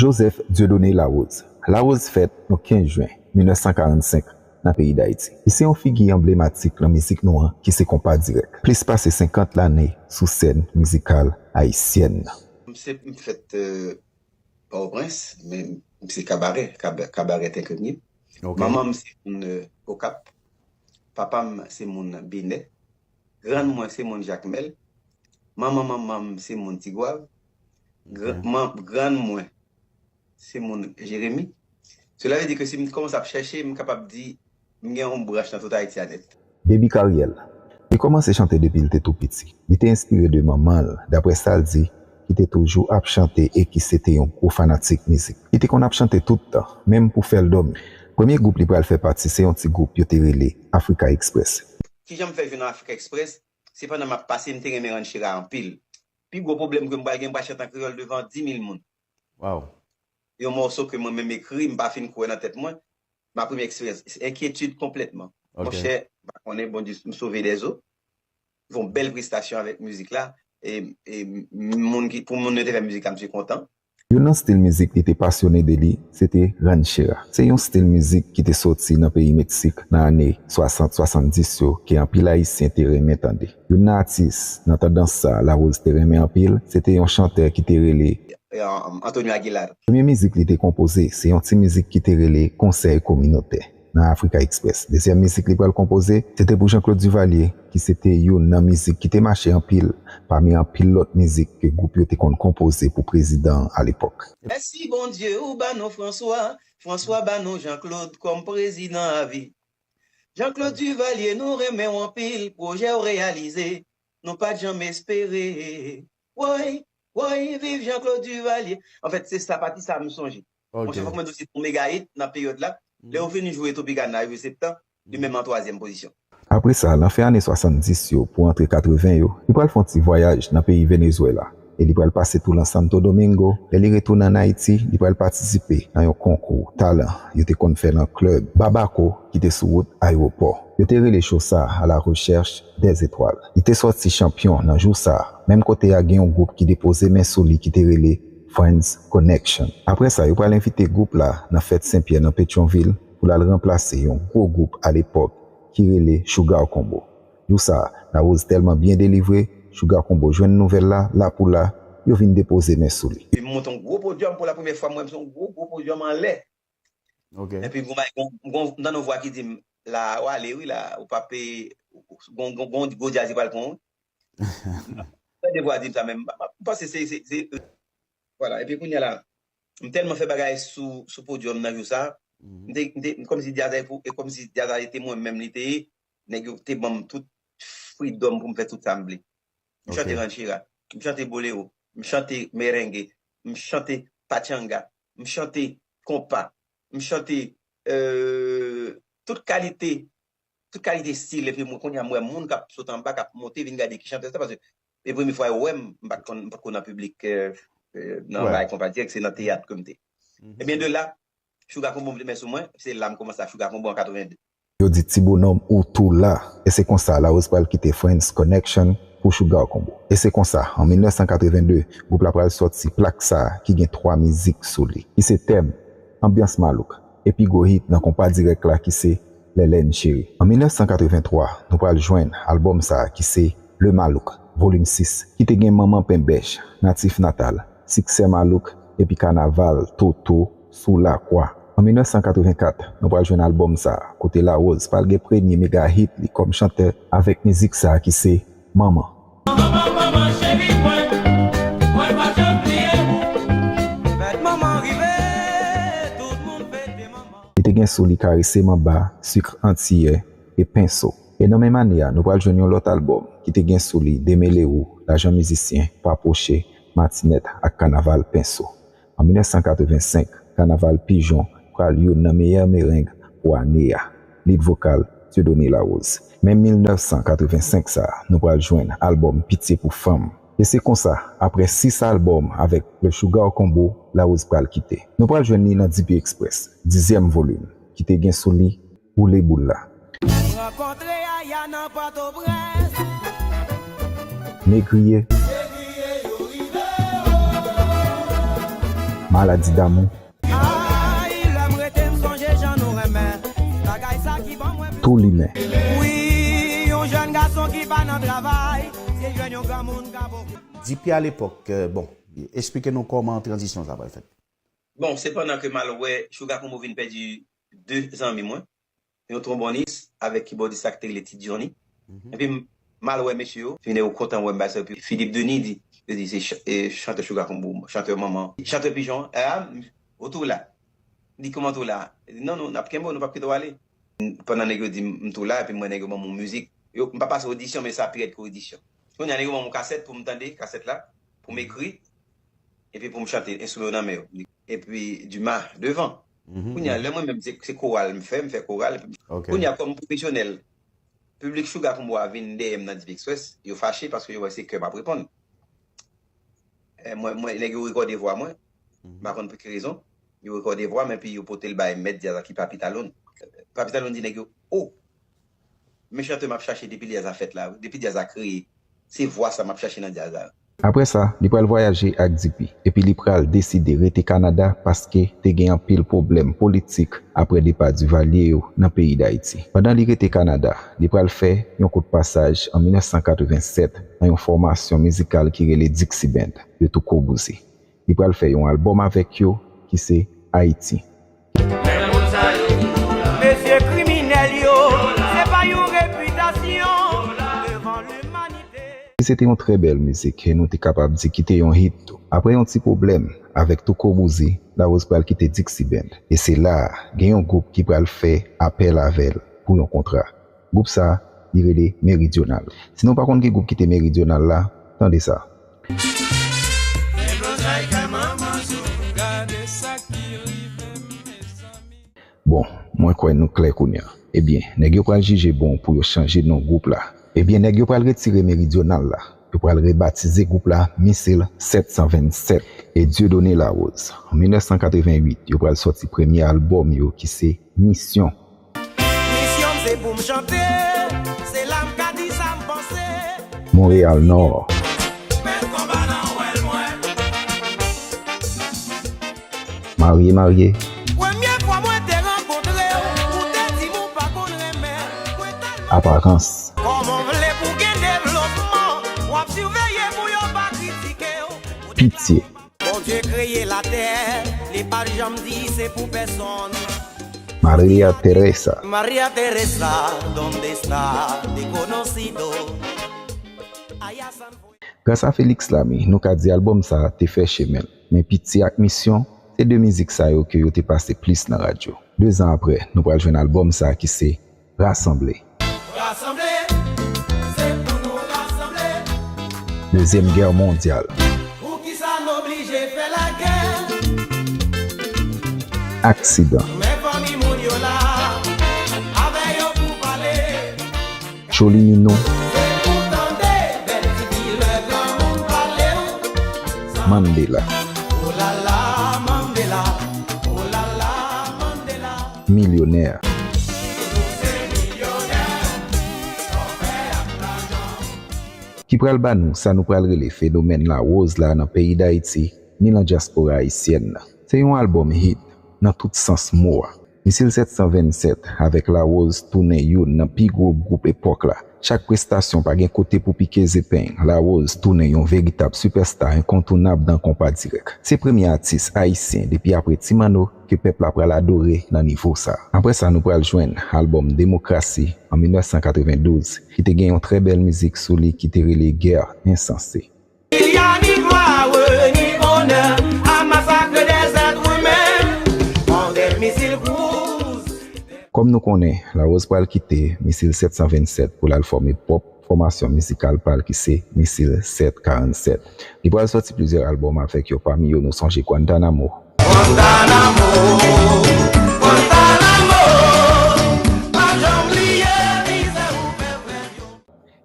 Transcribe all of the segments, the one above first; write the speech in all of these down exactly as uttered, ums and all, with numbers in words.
Joseph Dieudonné Larose. Larose fèt yon kenz jen mil nèf san karannsenk nan peyi Dayiti. Li se yon figi anblematik nan mizik nou an ki se konpa dirèk. Plis pase senkant lane sou sèn mizikal ayisyèn nan. M se, m fèt, euh, Pòtoprens, men m se Kabarè, Kab-, Kabarè Tenkrenye. Ok. Manman m se moun, euh, Okap. Papa m se moun Benè. Grann mwen se moun Jakmèl. Manman manman m se moun Tigwav. Gran-, man-, grann mwen se moun Jeremi. Cela veut dire que si m kòmanse ap chèche, m kapab di m gen yon branch nan tout Ayiti a nèt. Debi karyè l. Li kòmanse chante depi l te tou piti. Li te enspire de manman l, daprè sa l di, ki te toujou ap chante e ki se te yon gwo fanatik mizik. Li te konn ap chante tout tan, menm pou fè l dòmi. Premye gwoup li pral fè pati se yon ti gwoup yo te rele Africa Express. Kijan m fè jwe nan Africa Express? Se pandan m ap pase, m te renmen Ranchera anpil. Pi gwo pwoblèm ke m pral gen, m pral chante an kreyòl devan dis mil moun. Wow. Yon mòso ke mwen menm ekri, m pa fin kwè nan tèt mwen. Ma premyè eksperyans, enkyetid konplètman. Ok. Monchè, m pa konnen, Bondye m sove dèzo. Yon bèl prestasyon avèk mizik la. E, e moun ki, pou moun yo te fè mizik la, m te kontan. Youn nan stil mizik li te pasyone de li, se te ranchera. Se yon stil mizik ki te soti nan peyi Meksik nan ane swasant, swasanndis yo, ke anpil Ayisyen te renmen tande. Youn nan atis nan tandans sa a Larose te renmen anpil, se te yon chantè ki te rele. Antonio Aguilar. Premye mizik li te konpoze, se yon ti mizik ki te rele Konsèy Kominotè nan Africa Express. Dezyèm mizik li pral konpoze, se te pou Jean Claude Duvalier, ki se te youn nan mizik ki te mache anpil pami anpil lòt mizik ke gwoup yo te konn konpoze pou prezidan an alepòk. Mèsi Bondye ou ba nou Franswa, Franswa ba nou Jean Claude kòm prezidan avi. Jean Claude Duvalier, nou renmen w anpil, pwojè w reyalize, nou pa t janm espere. Woy, woy, viv Jean Claude Duvalier. Anfèt, se sa, pati sa a m sonje. Monchè, fòk mwen di w se yon mega hit nan peryòd la. Lè yo vin jwe Tropicana, yo jwe Septan, li menm an twazyèm pozisyon. Apre sa, nan fen ane swasanndis yo pou antre katreven yo, li pral fè yon ti vwayaj nan peyi Venezwela. E li pral pase tou lan Santo Domingo. Lè li retounen ann Ayiti, li pral patisipe nan yon konkou talan yo te konn fè nan klèb Babaco ki te sou wout ayewopò. Yo te rele cho sa a La Recherche des Étoiles. Li te sòti chanpyon nan jou sa a. Menm kote a, gen yon gwoup ki depoze men sou li ki te rele Friends Connection. Apre sa, yo pral envite gwoup la nan fèt Senpyè nan Petyonvil pou l al ranplase yon gwo gwoup alepòk ki rele Sugar Combo. Jou sa a, Larose tèlman byen delivre, Sugar Combo jwenn nouvèl la, la pou la, yo vin depoze men sou li. M monte yon gwo podyòm pou la premyè fwa, m wè m se yon gwo, gwo podyòm anlè. Ok. Epi gon, gon, gon, m tande yon vwa ki di m, la, w ale wi la, ou p ap, gon, gon, gon gwo djaz ki pral pran w. Tande vwa di m sa, men m, m, m panse se, se, se, vwala. Epi kounye a la, m tèlman fè bagay sou, sou podyòm nan jou sa, m te, m te, kòmsi djaz la, e kòmsi djaz la te mwen menm li te ye, nèg yo te ban m tout freedom pou m fè tout sa m vle. M chante ranchera, m chante bolero, m chante merengue, m chante pachanga, m chante konpa, m chante, euh, tout kalite, tout kalite stil. Epi mwen, kounye a, m wè moun k ap sot anba, k ap monte, vin gade ki chantè sa, paske e premye fwa yo wè m, m pa t konn, m pa t konn nan piblik, euh, euh, nan bagay konpa dirèk, se nan teyat ke m te. Ebyen, de la, Sugar Combo mete men sou mwen, se la m kòmanse ak Sugar Combo an katreven de. Yo di ti bonòm ou tou la. E se konsa Larose pral kite Friends Connection pou Sugar Combo. E se konsa, an mil nèf san katreven de, gwoup la pral sòti plak sa a ki gen twa mizik sou li, ki se Tèm, Anbyans Malouk, e pi gwo hit nan konpa dirèk la ki se Lèlè n cheri. An mil nèf san katreven twa, nou pral jwenn albòm sa a ki se Le Malouk, volim sis, ki te gen Manman Penbèch, Natif Natal, Siksè Malouk epi Kanaval Toto sou Lakwa. An mil nèf san katreven kat, nou pral jwenn albòm sa a, kote Larose pral gen premye mega hit li kòm chantè avèk mizik sa a ki se Manman. Manman, manman, manman, cheri mwen, mwen pa janm bliye ou. Fèt manman rive, tout moun fete manman. Li te gen sou li Karese Manba, Sik Antiyè e Penso. E nan menm ane a, nou pral jwenn yon lòt albòm ki te gen sou li Demele Ou, Lajan Mizisyen, Pa Pwoche, Matinèt ak Kanaval Penso. An mil nèf san katreven senk, Kanaval Pijon pral youn nan meyè mereng pou ane a. Lead vokal, Dieudonné Larose. Menm mil nèf san katreven senk sa a, nou pral jwenn albòm Pitye pou Fanm. E se konsa, apre sis albòm avèk Le Sugar Combo, Larose pral kite. Nou pral jwenn li nan D P Express, dizyèm volim, ki te gen sou li Boule Boul la. M rankontre Aya nan Pòtoprens. Negriye. Negriye yo rive o. Maladi damou. Ay, lè m rete m sonje jan nou renmen. Bagay sa ki ban mwen tou limen. Wi, yon jèn gason ki pa nan travay, se jwenn yon granmoun k ap okipe. Dipi alepòk, euh, bon, eksplike nou kòman tranzisyon sa pral fèt. Bon, se pandan ke m al wè Sugar Combo vin pèdi de zanmi mwen, yon twonbònis avèk kibòdis la ki te rele Ti Johnny. Epi m, m al wè mesye yo, vin yo kontan wè m, bagay sa, epi Philippe Denis di, yo di se ch-, e, chantè Sugar Combo, chantè manman, chantè pijon. Ah, ou tou la? M di kòman tou la? Li di non, non, n ap kenbe w, nou p ap kite w ale. Pandan nèg yo di m, m tou la, epi m wè nèg yo ban m yon mizik. Yo, m pa pase odisyon, men sa pi rèd ke odisyon. Kounye a nèg yo ban m yon kasèt pou m tande, kasèt la, pou m ekri, epi pou m chante, enstriman yo nan men yo. Epi Duma devan. Kounye a, lè mwen menm, se, se koral m fè, m fè koral. Kounye a, kòm pwofesyonèl, piblik Sugar Combo a vin dèyè m nan Divi Express, yo fache paske yo wè se kè m ap reponn. E, mwen, mwen, nèg yo rekòde vwa mwen, m pa konn pou ki rezon, yo rekòde vwa m epi yo pote l bay mèt djaz la ki Papi Talon. Papi Talon di nèg yo, o, men chante m ap chache depi djaz la fèt la, depi djaz la kreye, se vwa sa m ap chache nan djaz la. Apre sa, li pral vwayaje ak Dipi, epi li pral deside rete Kanada paske te gen anpil pwoblèm politik apre depa Duvalier yo nan peyi Dayiti. Pandan li rete Kanada, li pral fè yon kout pasaj an mil nèf san katreven sèt nan yon fòmasyon mizikal ki rele Dixie Band de Touko Bouzi. Li pral fè yon albòm avèk yo ki se Ayiti. Mesye kriminèl yo, se pa yon repitasyon devan limanite. Se te yon trè bèl mizik e nou te kapab di ki te yon hit tou. Apre yon ti pwoblèm avèk Touko Bouzi, Larose pral kite Dixie Band. E se la a, gen yon gwoup ki pral fè apèl avè l pou yon kontra. Gwoup sa a, li rele Meridional. Si nou pa konn ki gwoup ki te Meridional la, tande sa. Bon, mwen kwè nou klè kounye a. Ebyen, nèg yo pral jije bon pou yo chanje non gwoup la. Ebyen, nèg yo pral retire Meridional la. Yo pral rebatize gwoup la Misil sèt san vennsèt e Dieudonné Larose. An mil nèf san katreven uit, yo pral sòti premye albòm yo ki se Misyon. Misyon m se pou m chante, se la m ka di sa m panse. Montréal Nord. Mèt konba nan wèl mwen. Marye marye. Premye fwa mwen te rankontre w, ou te di m ou pa konn renmen. Mwen tèlman Aparans. Kòman w vle pou gen devlopman, w ap siveye pou yo pa kritike w. Pitye. Bondye kreye latè, li pa t janm di se pou pèsonn. Maria Teresa. Maria Teresa, ¿dónde está? Desconocido. Allá San Gras a Felix Lamy, nou ka di albòm sa a te fè chemen l. Men Pitye ak Misyon, se de mizik sa yo ke yo te pase plis nan radyo. De zan apre, nou pral jwenn albòm sa a ki se Rasanble. Rasanble, se pou nou rasanble. Dezyèm Gè Mondyal. Poukisa n oblije fè lagè? Aksidan. Men fanmi moun yo la, avè yo pou pale. Tcholimino. Se pou tande bèl ti fi lè granmoun pale w. Mandela. O la la, Mandela. O la la, Mandela. Milyonè. Ki pral ba nou sa nou pral rele fenomèn Larose la nan peyi Dayiti, ni nan dyaspora ayisyèn nan. Se yon albòm hit nan tout sans mo a. Misil sèt san vennsèt avèk Larose tounen youn nan pi gwo gwoup epòk la. Chak prestasyon pa gen kote pou pike zepeng, Larose tounen yon veritab sipèsta enkontounab nan konpa dirèk. Se premye atis ayisyen depi apre Ti Manno ke pèp la pral adore nan nivo sa. Apre sa, nou pral jwenn albòm Demokrasi an mil nèf san katrevendouz, ki te gen yon trè bèl mizik sou li ki te rele Guerre Insensée. Il y a ni gloire, ni honneur à massacrer des êtres humains par des missiles cruise. Kòm nou konnen, Larose pral kite Misil sèt san vennsèt pou l al fòme pwòp fòmasyon mizikal pa l ki se Misil sèt karannsèt. Li pral sòti plizyè albòm avèk yo, pami yo nou sonje Guantanamo. Guantanamo, Guantanamo, pa janm bliye mizè ou fè frè yo.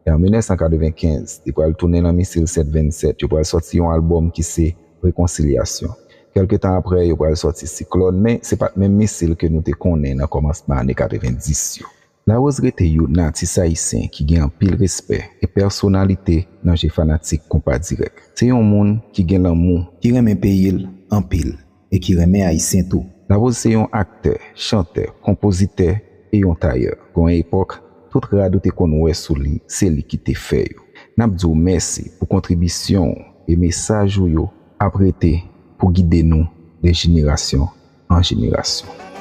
E an mil nèf san katrevenkenz, li pral tounen nan Misil sèt vennsèt, yo pral sòti yon albòm ki se Rekonsilyasyon. Kèlke tan apre, yo pral sòti Siklòn, men se pa t menm Misil ke nou te konnen nan kòmansman ane katrevendis yo. Larose rete youn nan atis ayisyen ki gen anpil respè e pèsonalite nan je fanatik konpa dirèk. Se yon moun ki gen lanmou, ki renmen peyi l anpil. e ki renmen Ayisyen tou. Davoz se yon aktè, chantè, konpozitè e yon tayè. Gen yon epòk, tout rad ou te konn wè sou li, se li ki te fè yo. N ap di w mèsi pou kontribisyon w e mesaj ou yo ap rete pou gide nou de jenerasyon an jenerasyon.